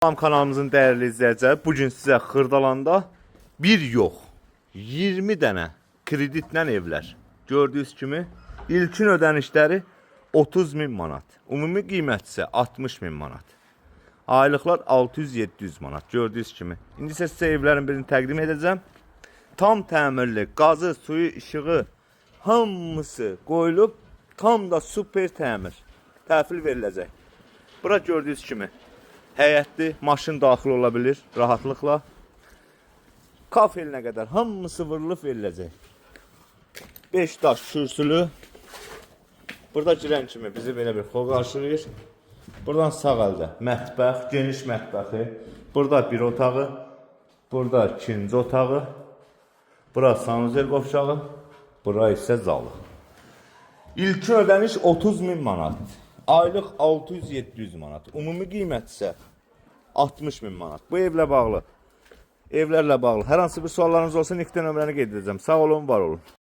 Salam kanalımızın dəyərli izləyiciləri, bu gün sizə Xırdalanda bir yox, 20 dənə kreditlə evlər. Gördüyünüz kimi ilkin ödənişləri 30 min manat. Ümumi qiymət isə 60 min manat. Aylıqlar 600-700 manat gördüyünüz kimi. İndi isə sizə evlərin birini təqdim edəcəm. Tam təmirli, qazı, suyu, işığı hamısı qoyulub, tam da super təmir. Təhvil veriləcək. Bura gördüyünüz kimi həyətli, maşın daxil ola bilir rahatlıqla. Kafelinə qədər hamısı vurulub veriləcək. 5 daş kürsülü. Burada girən kimi bizi belə bir xol qarşılayır. Buradan sağ əldə mətbəx, geniş mətbəxi. Burada bir otağı, burada ikinci otağı. Bura sanuzel qovşağı, bura isə zalı. İlkin ödəniş 30 min manat. Aylıq 600-700 manat. Ümumi qiymət isə 60 min manat. Bu evlə bağlı, evlərlə bağlı hər hansı bir suallarınız olsa nöqtə nömrəni qeyd edəcəm. Sağ olun, var olun.